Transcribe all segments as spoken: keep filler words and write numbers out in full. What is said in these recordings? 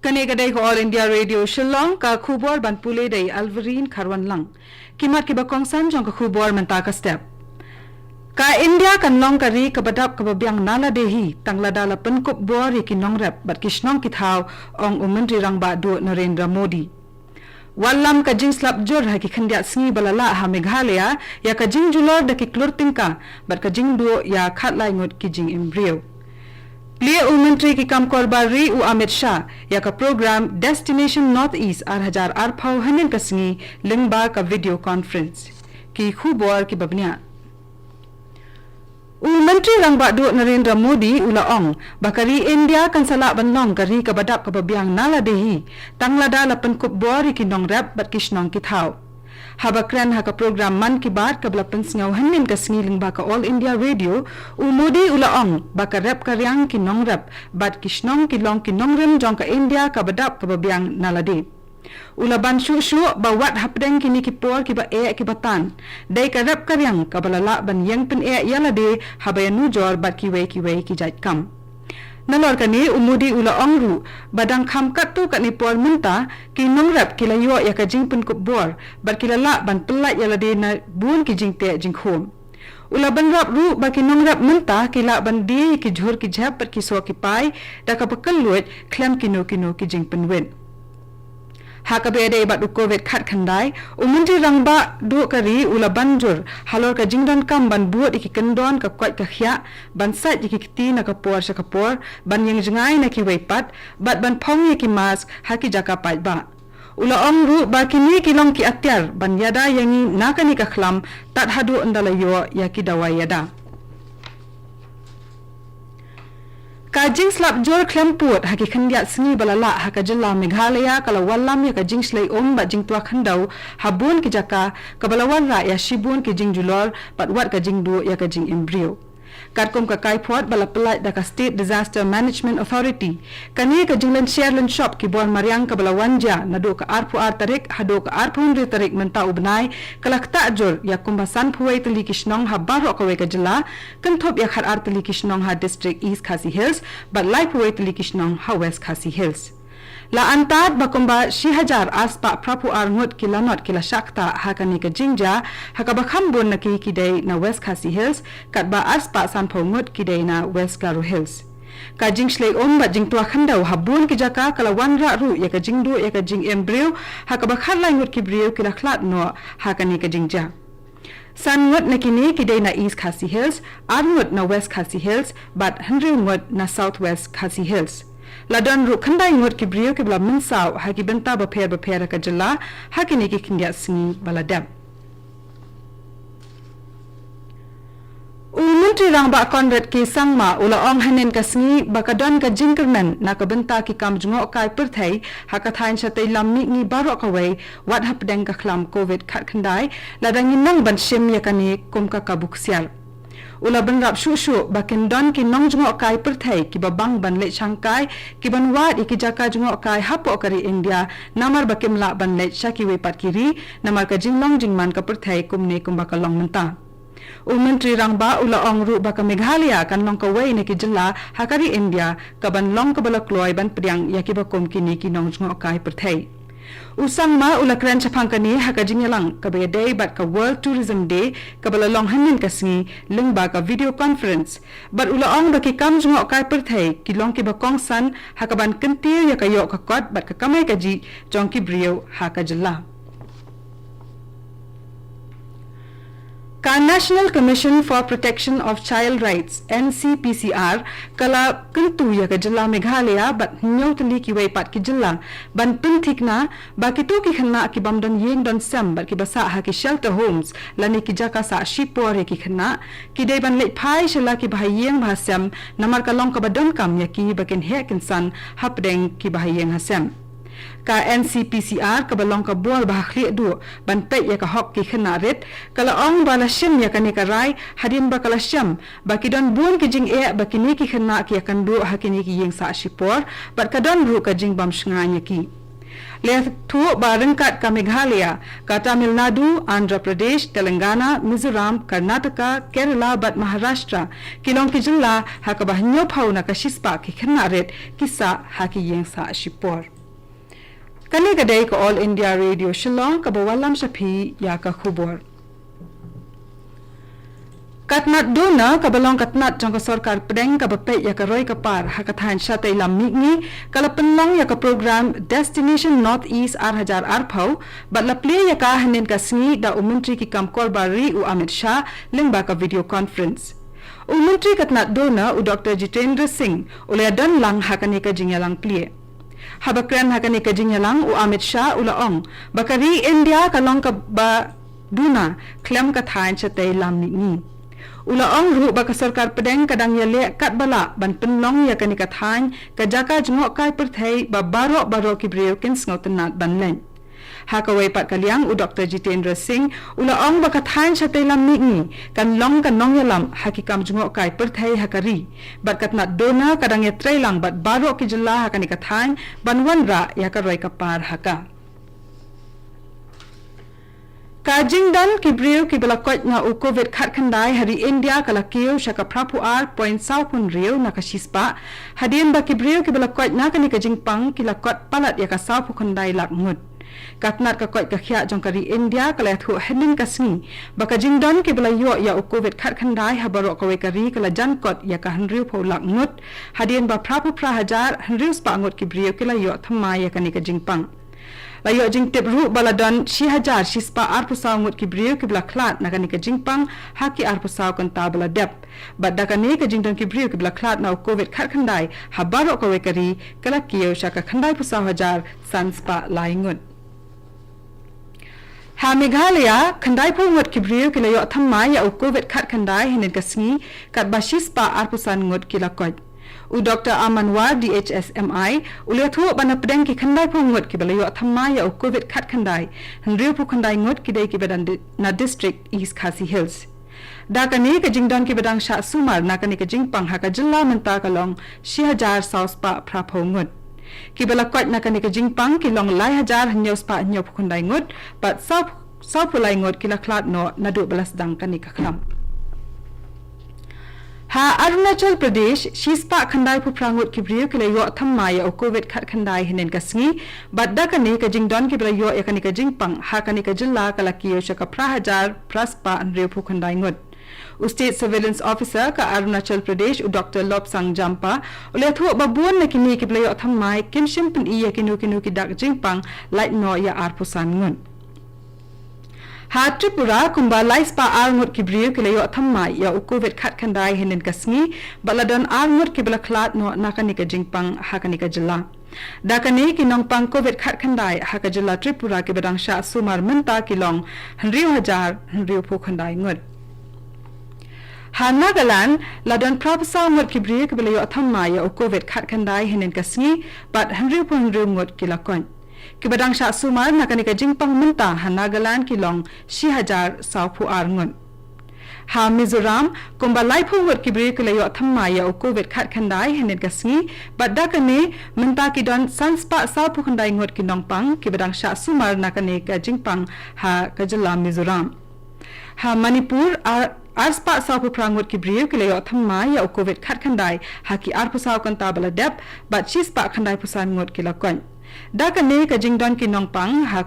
Kane ka dei ka All India Radio Shillong, ka khubor ban pule da i Alverine Kharwanlang. Ki mat kiba kongsan jong ka khubor mynta ka step. Ka India kan long ka ri kaba dap kaba biang na lade hi, tang lada la pynkup bor ïa ki nongrep bad ki shnong ki thaw, ong u Myntri Rangbah Duh Narendra Modi. Wallam ka jingslap jur ha ki khyndiat sngi ba la lah ha Meghalaya, ïa ka jingjulor da ki klur tyngka, bad ka jingduh ïa khatlai ngut ki jingim briew. Plie u Myntri ki kam kor bar ri u Amit Shah, ïa ka program Destination North East ar hajar arphew hynnin ka sngi, lyngba ka video conference. Ki khubor kiba bniah. U Myntri Rangbah Duh Narendra Modi u la ong, ba ka ri India kan sa lah ban long ka ri kaba dap kaba biang na lade hi, tang lada la pynkup bor ïa ki nongrep bad ki shnong ki thaw. Haba kren ha ka program Mann Ki Baat kaba la pynsngew hynnin ka sngi lyngba ka All India Radio, u Modi u la ong, ba ka rep ka riang ki nongrep bad ki shnong ki long ki nongrim jong ka India kaba dap kaba biang na lade. U la ban shuh shuh ba wat hapdeng kine ki por kiba eh kiba tan, dei ka rep ka riang kaba la lah ban ïeng pyneh ïa lade haba ïanujor bad kiwei kiwei ki jait kam. Nalor kane u Modi u la ong ruh, ba dang kham katto katne por mynta, ki nongrep ki la ïoh ïa ka jingpynkup bor, bad ki la lah ban pyllait ïa lade na bun ki jingteh jingkhum. U la bynrap ruh ba ki nongrep mynta ki lah ban die ïa ki jhur ki jhep bad ki soh ki pai, da kaba kylluid khlem kino kino ki jingpynwit. Ha kaba ïadei bad u Covid khatkhyndai, u Myntri Rangbah Duh ka ri u la ban jur halor ka jingdonkam ban bud ïa ki kyndon ka koit ka khiah, ban sait ïa ki kti na ka por sha ka por, ban ïeng jngai na kiwei pat, bad ban phong ïa ki mask ha ki jaka paidbah. U la ong ruh ba kine ki long ki atiar ban ïada ïa ngi na kane ka khlam, tad haduh ynda la ïoh ïa ki dawai ïada. Ka jingslap jur khlem pud ha ki khyndiat sngi ba la lah ha ka jylla Meghalaya ka la wallam ïa ka jingshlei um bad jingtwa khyndew ha bun ki jaka, kaba la wanrah ïa shibun ki jingjulor bad wat ka jingduh ïa ka jingim briew. Katkum ka kaiphod ba la pyllait da ka State Disaster Management Authority, kane ka jinglynshar lynshop ki bor mariang kaba la wan jia naduh ka arphew ar tarik haduh ka arphew hynriew tarik mynta u bnai, ka la ktah jur ïa kumba sanphew wei tylli ki shnong ha baroh kawei ka jylla, kynthup ïa khatar tylli ki shnong ha district East Khasi Hills, bad laiphew wei tylli ki shnong ha West Khasi Hills. La antad ba kumba shi hajar arspah phraphew ar ngut ki lanot ki la shah ktah ha kane ka jingjia, ha kaba kham bun na ki ki dei na West Khasi Hills, katba arspah sanphew ngut ki dei na West Garo Hills. Ka jingshlei um bad jingtwa khyndew ha bun ki jaka ka la wanrah ruh ïa ka jingduh ïa ka jingim briew, ha kaba khatlai ngut ki briew ki la khlad noh ha kane ka jingjia. San ngut na kine ki dei na East Khasi Hills, ar ngut na West Khasi Hills, bad hynriew ngut na South West Khasi Hills. La don ruh khyndai ngut ki briew kiba la mynsaw ha ki bynta bapher bapher ha ka jylla, ha kine ki khyndiat sngi ba la dep. U Myntri Rangbah Conrad K Sangma u la ong hynnin ka sngi ba ka don ka jingkyrmen na ka bynta ki kam jngohkai pyrthei ha ka thaiñ shatei lam mihngi baroh kawei, wat hapdeng ka khlam Covid khatkhyndai, lada ngin nang ban shim ïa kane kum ka kabu ksiar. U la bynrap shuh shuh ba kin don ki nongjngohkai pyrthei kiba bang ban leit shangkai, ki ban wad ïa ki jaka jngohkai hapoh ka ri India, namar ba kim lah ban leit sha kiwei pat ki ri, namar ka jinglong jingman ka pyrthei kumne kumba ka long mynta. U Myntri Rangbah u la ong ruh ba ka Meghalaya kan long kawei na ki jylla ha ka ri India, kaban long kaba la kloi ban pdiang ïa kiba kum kine ki nongjngohkai pyrthei. U Sangma u la kren shaphang kane ha ka jingïalang kaba ïadei bad ka World Tourism Day, kaba la long hynnin ka sngi lyngba ka video conference. Bad u la ong ba ki kam jngohkai pyrthei ki long kiba kongsan ha kaban kyntiew ïa ka ïoh ka kot bad ka kamai kajih jong ki briew ha ka jylla. Ka National Commission for Protection of Child Rights, N C P C R, ka la kyntu ïa ka jylla Meghalaya bad hynñiew tylli kiwei pat ki jylla ban pynthikna ba kito ki khynnah ki bym don ïing don sem bad kiba sah ha ki shelter homes lane ki jaka sah shipor ïa ki khynnah, ki dei ban leit phai sha la kiba ha ïing ba ha sem, namar ka long kaba donkam ïa ki ba kin heh kin san hapdeng kiba ha ïing ha sem. Ka N C P C R kaba long ka bor ba ha khlieh duh ban peit ïa ka hok ki khynnah rit, ka la ong ba la shim ïa kane ka rai hadien ba ka la shem ba ki don bun ki jingeh ba kine ki khynnah ki ïakynduh ha kine ki ïing sah shipor, bad ka don ruh ka jingbym shngaiñ ïa ki. La ïathuh ba ryngkat ka Meghalaya, ka Tamil Nadu, Andhra Pradesh, Telangana, Mizoram, Karnataka, Kerala bad Maharashtra ki long ki jylla ha kaba hynñiewphew na ka shispah ki khynnah rit ki sah ha ki ïing sah shipor. Kane ka dei ka All India Radio Shillong kaba wallam sha phi ïa ka khubor. Ka tnat DoNER kaba long ka tnat jong ka sorkar pdeng kaba peit ïa ka roi ka par ha ka thaiñ shatei lam mihngi ka la pynlong ïa ka program Destination North East ar hajar arphew bad la plie ïa ka hynnin ka sngi da u Myntri ki kam korbar ri u Amit Shah lyngba ka video conference. U Myntri ka tnat DoNER u Doktor Jitendra Singh u la ïadon lang ha kane ka jingïalang plie. Haba kren ha kane ka jingïalang u Amit Shah u la ong ba ka ri India ka long kaba duna khlem ka thaiñ shatei lam mihngi. U la ong ruh ba ka sorkar pdeng ka dang ïaleh katba lah ban pynlong ïa kane ka thaiñ ka jaka jngohkai pyrthei ba baroh baroh ki briew kin sngewtynnat ban leit. Ha kawei pat ka liang u Doktor Jitendra Singh u la ong ba ka thaiñ shatei lam mihngi kan long ka nongïalam ha ki kam jngohkai pyrthei ha ka ri bad ka tnat DoNER ka dang ïatreilang bad baroh ki jylla ha kane ka thaiñ ban wanrah ïa ka roi ka par ha ka. Ka jingdon ki briew kiba la koit na u Covid khatkhyndai ha ri India ka la kiew sha ka phraphew ar point saw phew hynriew na ka shispah, hadien ba ki briew kiba la koit na kane ka jingpang ki la kot palat ïa ka saw phew khyndai lak ngut. Ka tnat ka koit ka khiah jong ka ri India ka la ïathuh hynnin ka sngi ba ka jingdon kiba la ïoh ïa u Covid khatkhyndai ha baroh kawei ka ri ka la jan kot ïa ka hynriewphew lak ngut, hadien ba phraphew phra hajar hynriew spah ngut ki briew ki la ïoh thymmai ïa kane ka jingpang. La ïoh jingtip ruh ba la don shi hajar shispah arphew saw ngut ki briew kiba la khlad na kane ka jingpang ha ki arphew saw kynta ba la dep. Bad da kane ka jingdon ki briew kiba la khlad na u Covid khatkhyndai ha baroh kawei ka ri ka la kiew sha ka khyndaiphew saw hajar san spah lai ngut. Ha Meghalaya, khyndaiphew ngut ki briew ki la ïoh thymmai ïa u Covid khatkhyndai hynnin ka sngi, katba shispah arphew san ngut ki la koit. U Doktor Aman War, D H S M I, u la ïathuh ba na pdeng ki khyndaiphew ngut kiba la ïoh thymmai ïa u Covid khatkhyndai, hynriewphew khyndai ngut ki dei kiba don di-, na district East Khasi Hills. Da kane ka jingdon kiba dang shah sumar na kane ka jingpang ha ka jylla mynta ka long shi hajar saw spah phraphew ngut. Kiba la koit na kane ka jingpang ki long lai hajar hynñiew spah hynñiewphew khyndai ngut, bad saw, sawphew lai ngut ki la khlad noh naduh ba la sdang kane ka khlam. Ha Arunachal Pradesh, shispah khyndaiphew phra ngut ki briew ki la ïoh thymmai ïa u Covid khatkhyndai hynnin ka sngi, bad da kane ka jingdon kiba la ïoh ïa kane ka jingpang ha kane ka jylla ka la kiew sha ka phra hajar phra spah hynriewphew khyndai ngut. U State Surveillance Officer ka Arunachal Pradesh, u Doktor Lobsang Jampa, u la ïathuh ba bun na kine kiba la ïoh thymmai kim shym pyni ïa kino kino ki dak jingpang, lait noh ïa arphew san ngut. Ha Tripura, kumba lai spah ar ngut ki briew ki la ïoh thymmai ïa u Covid khatkhyndai hynnin ka sngi, bad la don ar ngut kiba la khlad noh na kane ka jingpang ha kane ka jylla. Da kane ki nongpang Covid khatkhyndai ha ka jylla Tripura kiba dang shah sumar mynta ki long hynriew hajar hynriewphew khyndai ngut. Ha Nagaland, la don phraphew saw ngut ki briew kiba la ïoh thymmai ïa u Covid khatkhyndai hynnin ka sngi, bad hynriewphew hynriew ngut ki la koit. Kiba dang shah sumar na kane ka jingpang mynta ha Nagaland ki long shi hajar sawphew ar ngut. Ha Mizoram, kumba laiphew ngut ki briew ki la ïoh thymmai ïa u Covid khatkhyndai hynnin ka sngi, bad da kane mynta ki don san spah sawphew khyndai ngut ki nongpang kiba dang shah sumar na kane ka jingpang ha ka jylla Mizoram. Ha Manipur, ar, ar spah sawphew phra ngut ki briew ki la ïoh thymmai ïa u Covid khatkhyndai ha ki arphew saw kynta ba la dep, bad shi spah khyndaiphew san ngut ki la koit. Da kane ka jingdon ki nongpang ha,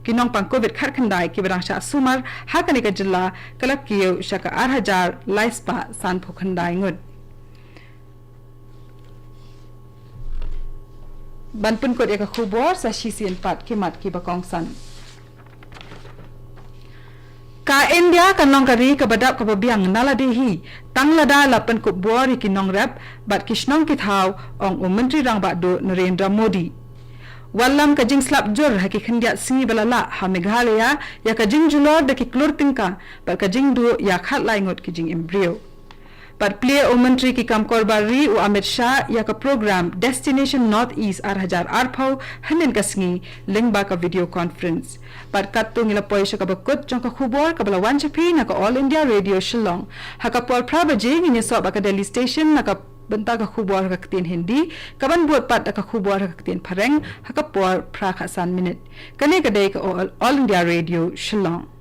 ki nongpang Covid khatkhyndai kiba dang shah sumar ha kane ka jylla ka la kiew sha ka ar hajar lai spah sanphew khyndai ngut. Ban pynkut ïa ka khubor, sa shisien pat ki mat kiba kongsan. Ka India kan long ka ri kaba dap kaba biang na lade hi, tang lada la pynkup bor ïa ki nongrep bad ki shnong ki thaw, ong u Myntri Rangbah Duh Narendra Modi. Wallam ka jingslap jur ha ki khyndiat sngi ba la lah ha Meghalaya ïa ka jingjulor da ki klur tyngka bad ka jingduh ïa khatlai ngut ki jingim briew. Bad plie u Myntri ki kam korbar ri u Amit Shah ïa ka program Destination North East ar hajar arphew hynnin ka sngi lyngba ka video conference. Bad katto ngi la poi sha kaba kut jong ka khubor kaba la wan sha phi na ka All India Radio Shillong. Ha ka por phra baje ngin ïasoh bad ka Delhi Station na ka bynta ka khubor ha ka ktien Hindi, ka ban bud pat da ka khubor ha ka ktien Phareng ha ka por phra khatsan minit. Kane ka dei ka All India Radio Shillong.